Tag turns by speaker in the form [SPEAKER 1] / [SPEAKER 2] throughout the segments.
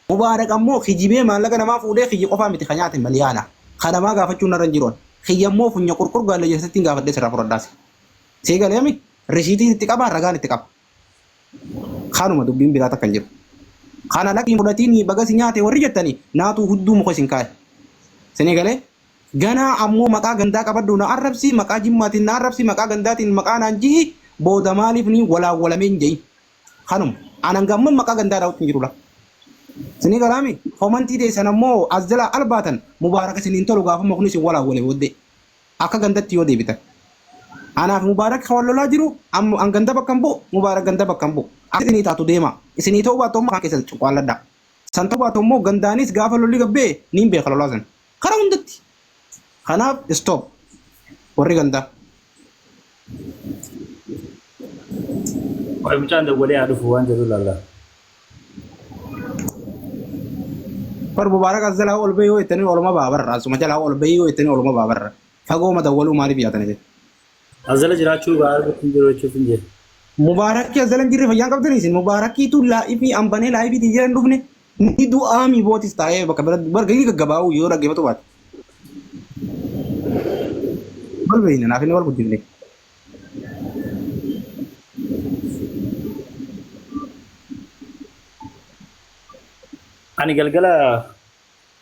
[SPEAKER 1] Mubaarak ammoo kijibee maallaqa namaa fuudhee kiyya qofaa miti ka nyaate maliyaana. Ka namaa gaafachuun narra hin jiru an. Kiyya immoo funya qurqur gaalla jeessattiin gaafadhee sirraa fudhadhaasi. Sii galeemi? Risiitiin itti qaba ragaan itti qaba. Kanuma dubbiin biraa takka hin jiru. Kana lakki hin fudhatiin baga si nyaate warri jettani naatuu hudduu muka isin kaa'e. Sinii galee? Ganaa ammoo maqaa gandaa qabadhu na arrabsi, maqaa jimmaatiin na arrabsi, maqaa gandaatiin maqaa naan jihi booda maaliif ni walaawwalamee hin je'in. Kanuma. An hanga amma maqaa gandaa dhahutti hin jiru laa. Sinii galaami? Komantii teessan ammoo as jalaa albaatan mubaarak isin hin tolu gaafa mukni isin walaawwale booddee. Akka gandatti yoo deebitan. Anaaf Mubaarak kan wal lolaa jiru amma an ganda bakka hin bu'u Mubaarak ganda bakka hin bu'u. Akka isinii taatu deemaa. Isinii ta'uu baattu ammoo afaan keessan cuqqaalladhaa. San ta'uu baattu ammoo gandaanis gaafa lolli gabbee niin beeka lolaa san. Karaa hundatti. Kanaaf stop. Warri gandaa.
[SPEAKER 2] Qoy mucaan dawwalee haa dhufu waan jedhu laalla.
[SPEAKER 1] Bar Mubaarak as jalaa ol bahii yoo jettanii oluma ba'a barra. Asuma jalaa ol bahii yoo jettanii oluma ba'a barra. Fagoo ma dawwaluu maaliif yaatani jedhe.
[SPEAKER 2] As jala jiraachuu gaa arguutti hin jiru jechuuf hin jiru.
[SPEAKER 1] Mubaarakii as jala hin jirre fayyaan qabdanii isin Mubaarakiitu laa'ifii ambanee laa'ifiitiin jala hin dhufne ni du'aami bootis taa'ee bakka bira bar gahii gaggabaa'uu yoo dhaggeeffatu baate. Wal beeyna naaf inni wal guddifne.
[SPEAKER 2] Ani galgala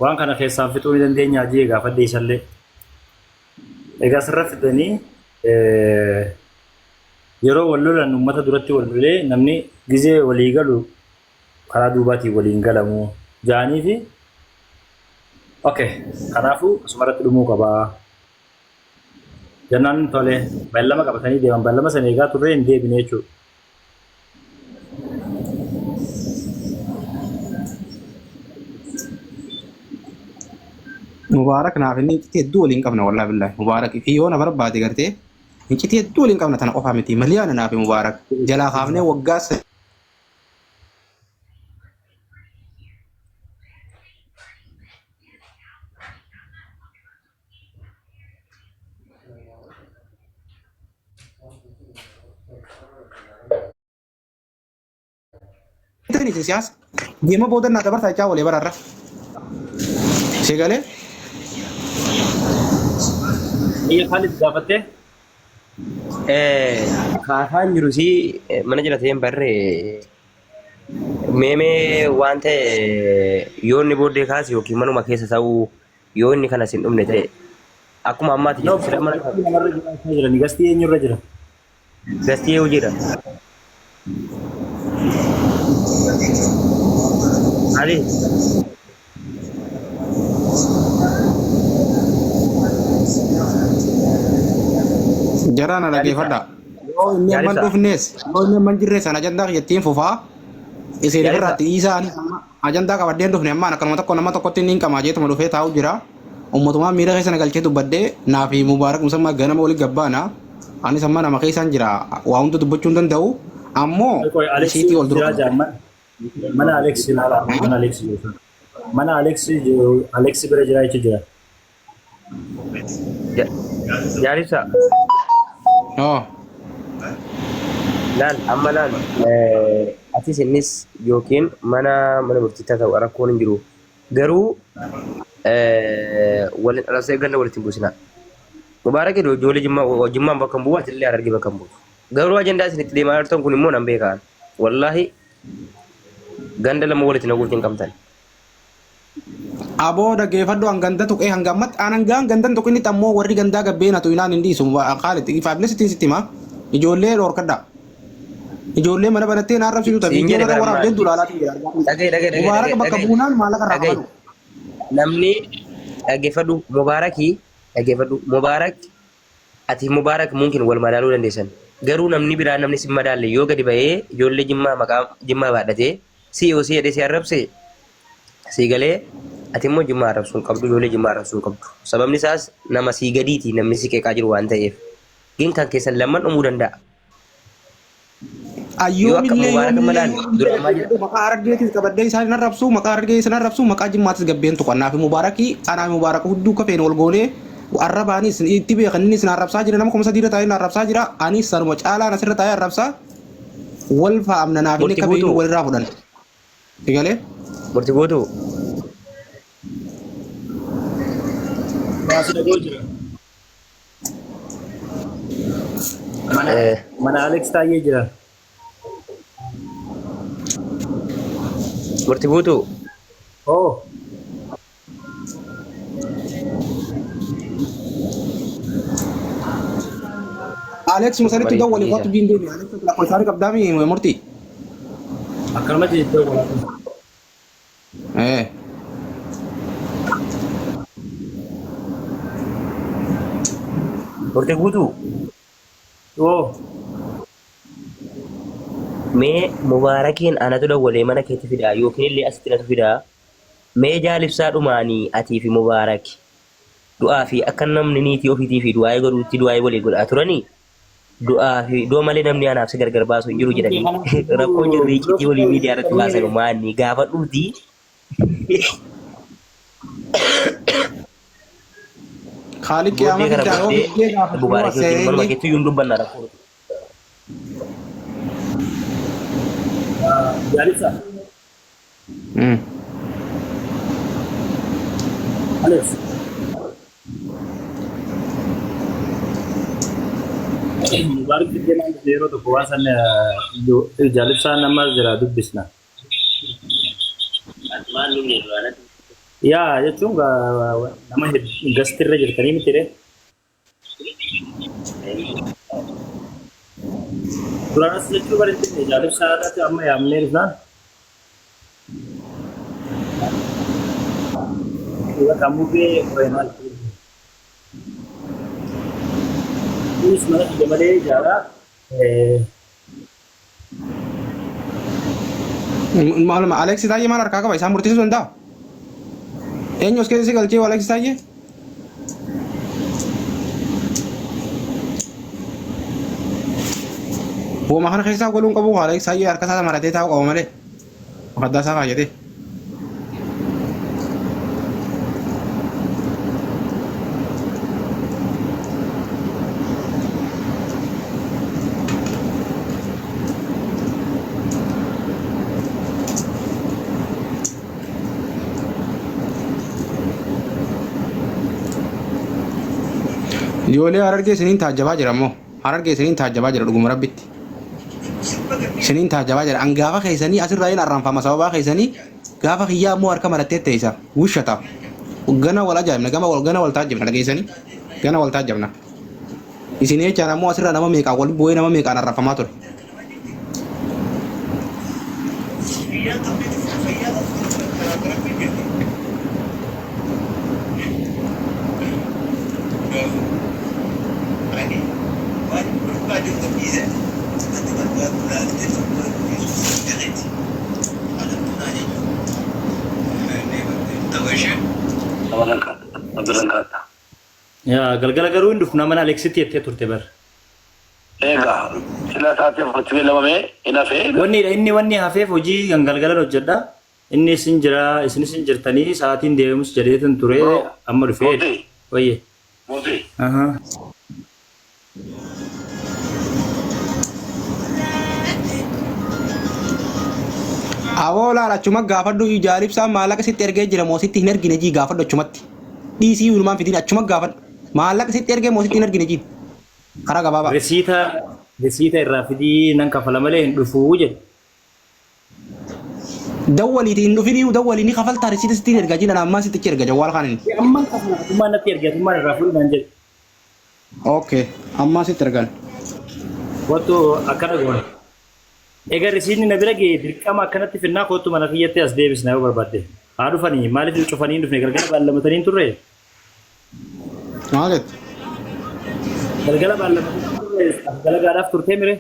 [SPEAKER 2] waan kana keessaan fixuu ni dandeenyaa jee gaafadhe isallee. Egaa sirra fixanii yeroo wal lolan uummata duratti wal lolee namni gizee walii galu karaa duubaatiin waliin galamu jaanii fi okay kanaafuu asumarratti dhumuu qabaa. Jennaan tole beellama qabatanii deeman beellama sana eegaa turre hin deebine jechuudha.
[SPEAKER 1] Mubaarak naaf inni iccitii hedduu waliin qabna wallaahi billaahi. Mubaarak fi yoo na barbaade gartee iccitii hedduu waliin qabna tana qofaa miti. Maliyaana naaf Mubaarak jalaa kaafnee waggaa Isin siyaasa geema booda naa dabarsaa jechaa walii bararra. Si galee?
[SPEAKER 2] Biyya Khalid gaafattee?
[SPEAKER 3] Kaasaan jiru si mana jala ta'een barree meemee waan ta'e yoo inni booddee kaase yookiin manuma keessa ta'uu yoo inni kanas hin dhumne ta'e akkuma ammaati
[SPEAKER 2] No,
[SPEAKER 3] jirtu sila mana
[SPEAKER 2] gastii namarra jiraachaa jirani. Gastii eenyurra jira?
[SPEAKER 3] gastii hojiidha. Ali
[SPEAKER 1] Jara na
[SPEAKER 3] Jaalisa
[SPEAKER 1] dhaggeeffadha. Yoo inni amma hin
[SPEAKER 3] Jaalisa
[SPEAKER 1] dhufnes, yoo inni amma hin jirre sana ajandaa kiyyattiin fufaa. Isin
[SPEAKER 3] Jaalisa
[SPEAKER 1] irratti dhiisaa ani amma ajandaa qabadhee hin dhufne ammaan akkanuma tokko nama tokkotti inni hin qamaa jeetuma dhufee taa'u jira. Ummatumaa miira keessa na galchee dubbadhee naa fi Mubaarak Musammaa ganama waliin gabbaana. Anis amma nama keessaan jira waa hunda dubbachuu hin danda'u. Ammoo
[SPEAKER 2] Qoy Alex
[SPEAKER 1] isiitii wal dura
[SPEAKER 2] jira
[SPEAKER 1] qabadhe.
[SPEAKER 2] jaan mana Alex ilaala mana Alex jiru. Mana Alex jiru Alex bira jira jechuun jira.
[SPEAKER 3] Jaalisa
[SPEAKER 1] Oo.
[SPEAKER 3] laal amma laal atis innis yookiin mana mana murtiitti haa ta'u rakkoon hin jiru garuu waliin arrabsee ganda walitti hin buusinaa. Mubaarak ijoollee jimmaa jimmaan bakka hin bu'u atillee harargee bakka hin buutu. Garuu ajandaa isin itti deemaa jirtan kun immoo nan beekaan. Wallaahi ganda lama walitti naquuf hin qabtan.
[SPEAKER 1] Aboo dhaggeeffadhu an ganda tuqee hanga ammatti an hangaan gandan tuqinitti ammoo warri gandaa gabbee na tuqinaan hin dhiisu Kaalid ifaafillee sittiin sitti hima ijoollee dhorkadha ijoollee mana banattee na arrabsitu ta
[SPEAKER 3] Siin
[SPEAKER 1] viidiyoo
[SPEAKER 3] jedhe
[SPEAKER 1] narra
[SPEAKER 3] bara
[SPEAKER 1] waraabdee dulaalaa jira
[SPEAKER 3] dhagaye dhagaye dhagaye
[SPEAKER 1] Mubaarak
[SPEAKER 3] dhagaye
[SPEAKER 1] bakka
[SPEAKER 3] dhagaye
[SPEAKER 1] buunaan maallaqa irraa
[SPEAKER 3] dhagaye
[SPEAKER 1] kafalu
[SPEAKER 3] namni dhaggeeffadhu Mubaarakii dhaggeeffadhu Mubaarak ati Mubaarak mumkin wal madaaluu dandeessan garuu namni biraa namni si madaalle yoo gadi ba'ee ijoollee jimmaa maqaa jimmaa baadhatee si yoo si jedhee si arrabse sii galee ati immoo jimmaa arrabsuu hin qabdu ijoollee jimmaa arrabsuu hin qabdu sababni isaas nama sii gadiiti namni si qeeqaa jiru waan ta'eef gin kan keessan lamman dhumuu danda'a yoo akka
[SPEAKER 1] Ayyoomillee
[SPEAKER 3] Mubaarak amma
[SPEAKER 1] yoomillee
[SPEAKER 3] laal dura ammaa
[SPEAKER 1] yoomillee
[SPEAKER 3] jedha
[SPEAKER 1] maqaa harargeetis qabadhee isaan hin arrabsu maqaa harargee isaan arrabsu maqaa jimmaatis gabbeen tuqa naafi mubaarakii anaa mubaarak hudduu kafeen wal goonee arrabaanis itti beekan innis na arrabsaa jira nama 3000 irra taa'ee na arrabsaa jira anis sanuma caalaan asirra taa'ee arrabsaa wal faamna naaf inni
[SPEAKER 3] murti
[SPEAKER 1] akka beeknu
[SPEAKER 3] buutuu
[SPEAKER 1] walirraa fudhan. Egalee?
[SPEAKER 3] Murti guutuu.
[SPEAKER 2] Baasii dhagoo jira. Mana mana Alex Taayyee jira.
[SPEAKER 3] Murti guutuu.
[SPEAKER 2] Oh.
[SPEAKER 1] Alex musanitti dawwali kottu jiin deemi. Alex lakkoofsa isaanii qabdaami murtii.
[SPEAKER 2] Akkanumatti iddoo walaa.
[SPEAKER 1] Eh.
[SPEAKER 3] Murti guutuu.
[SPEAKER 2] Oh.
[SPEAKER 3] Mee Mubaarakiin anatu dawwalee mana keetti fidaa yookiin illee asitti natu fidaa. Mee jaalibsaa dhumaanii atii fi Mubaarak du'aa fi akka namni niitii ofiitii fi du'aa'ii godhuutti du'aa'ii walii godhaa turanii du'aa fi du'a malee namni anaaf si gargar baasu hin jiru jedhanii rakkoo jirri icciitii walii miidiyaa irratti baasanu maanni gaafadhuutii
[SPEAKER 1] Khaaliq
[SPEAKER 3] booddee
[SPEAKER 1] qiyaama
[SPEAKER 3] kana
[SPEAKER 1] fidaa yoo
[SPEAKER 3] booddee
[SPEAKER 1] fiddee gaafadhu
[SPEAKER 3] Mubaarakii wajjin manuma
[SPEAKER 1] asee
[SPEAKER 3] keetti iyyuu hin dubbanna rakkoo.
[SPEAKER 2] Jaalisa. Alex. Mubaarak fiddee naan jedhe yeroo tokko waan san jaalibsaan amma jira dubbisna. Yaa jechuun nama gastirra jirtanii miti ree. Duraanas jechuu bareeddee jaalibsaa irratti amma yaamnee dhufnaan. Kamubee maal Kunis mana kiyya malee jaalaa.
[SPEAKER 1] Maaluma Alex Taayyee maal harkaa qaba? Isaan murteessuu danda'a? Eenyu as keessa si galchee Alex Taayyee? Wooma kana keessaa galuun qabu Alex Taayyee harka isaa maratee taa'u qaba malee. Makaddaa isaa kaayyatee. Ijoollee Harargee isiniin taajjabaa jira immoo. Harargee isiniin taajjabaa jira dhuguma rabbitti. Isiniin taajjabaa jira. An gaafa keessanii asirraa hin arraanfama sababaa keessanii gaafa kiyyaa immoo harka marattee teessa. Wushata. Gana wal ajaa'ibna gama wal gana wal taajjabna dhageessanii. Gana wal taajjabna. Isin jechaan ammoo asirraa nama meeqaan wal bu'ee nama meeqaan arraanfamaa ture.
[SPEAKER 2] Yaa galgala garuu hin dhufna mana Aleksitti jettee turte bar.
[SPEAKER 4] Egaa sila sa'aatii afurtamii lamamee hin hafee.
[SPEAKER 2] Wanni inni wanni hafeef hojii kan galgalan hojjedha. Inni isin jira isinis hin jirtanii sa'aatiin deemus jedheetan ture
[SPEAKER 4] Bro,
[SPEAKER 2] amma dhufee.
[SPEAKER 4] Mootii.
[SPEAKER 2] Wayye.
[SPEAKER 4] Mootii.
[SPEAKER 2] Ahaa.
[SPEAKER 1] Aboo laal achuma gaafadhu jaalibsaan maallaqa sitti ergee jira moo sitti hin ergine jii gaafadhu achumatti. Dhiisii walumaan fidin achuma gaafadhu. Maallaqa sitti ergee moo sitti hin ergine jii. Karaa gabaabaa.
[SPEAKER 2] Resiita resiita irraa fidii nan kafala malee hin dhufuu jedhe.
[SPEAKER 1] Dawwaliiti hin dhufinii dawwalii ni kafaltaa resiita sitti hin ergaa jiran ammaa sitti erga jawwaal kaan inni.
[SPEAKER 2] Amman kafala atummaan natti erge atummaan irraa fudhu naan jedhe.
[SPEAKER 1] Okay ammaa sitti ergan.
[SPEAKER 2] Kottu akkana goona. Egaa resiinni na bira ga'e dirqama akkanatti finnaa kottu mana kiyyatti as deebisna yoo barbaadde. Haa dhufanii maaliif cufanii hin dhufne galgala baallamatanii hin turre?
[SPEAKER 1] Maal jette?
[SPEAKER 2] Galgala baallamatanii hin turre as dalagaadhaaf turtee mire?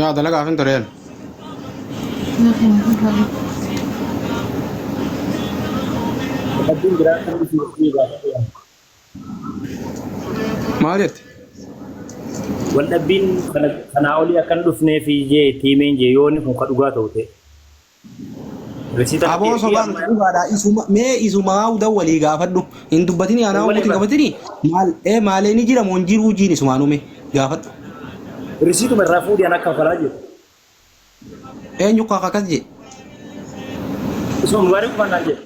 [SPEAKER 1] Yaa dalagaaf hin tureen.
[SPEAKER 2] Qabdiin biraa kan dhufu gaafadhu.
[SPEAKER 1] Maal jette?
[SPEAKER 2] Waldhabbiin kanaa olii akka hin dhufnee fi jee itti himeen jee yoo inni kun ka dhugaa ta'u ta'e. Risiita
[SPEAKER 1] Aboo sobaan dhugaadha isuma mee isumaa dawwalii gaafadhu hin dubbatini anaa
[SPEAKER 2] Dawwalii
[SPEAKER 1] umutti hin qabatini maal ee maalee ni jira moo hin jiruu jiin isumaan uume gaafadhu.
[SPEAKER 2] Risiituma irraa fuudhii an akka kafalaa jiru.
[SPEAKER 1] Eenyu akka akkas jee?
[SPEAKER 2] Isuma Mubaarak waan naan jedhe.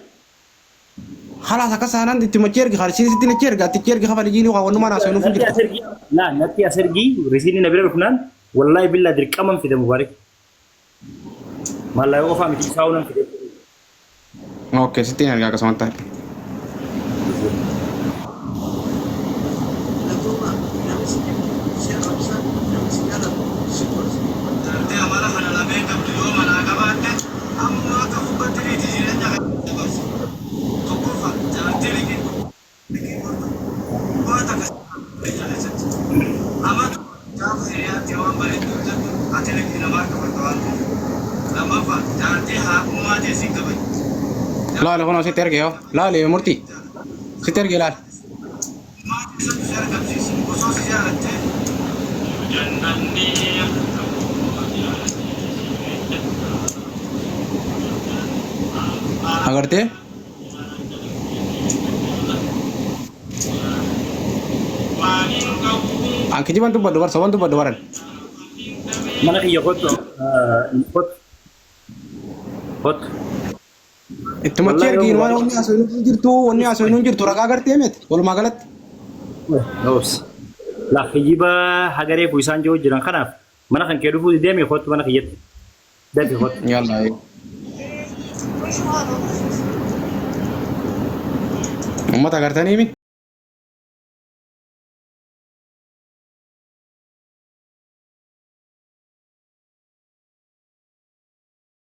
[SPEAKER 1] Khalaas akkas taanaan itti machi ergi khaalisiin sitti nachi erga atichi ergi kafali jiinii waa wannumaan haasawinu hin
[SPEAKER 2] Natti
[SPEAKER 1] jirtu.
[SPEAKER 2] as ergi laa natti as ergi risiinii na bira dhufnaan wallaahi billaa dirqaman fide Mubaarak. Maallaqa qofaa miti isaa nan fide.
[SPEAKER 1] Okay sitti erga akkasumatti taate. Laali kunoo sitti erge yoo laali murtii sitti erge laali. Agartee? An kijiban dubbadhu bar soban dubbadhu baran.
[SPEAKER 2] Mana kiyya kottu kottu kottu.
[SPEAKER 1] Ittuma achi
[SPEAKER 2] Wallaahi
[SPEAKER 1] ergiin
[SPEAKER 2] yoo
[SPEAKER 1] waan wanni haasofnu hin jirtu wanni haasofnu hin jirtu ragaa agartee miti walumaa galatti.
[SPEAKER 2] Obs. Laa kijiba hagaree ku isaan jiru jiran kanaaf mana kan kee dhufuu deemi kottu mana kiyyatti. Dafi kottu.
[SPEAKER 1] Yallaa. Uummata agartanii mi?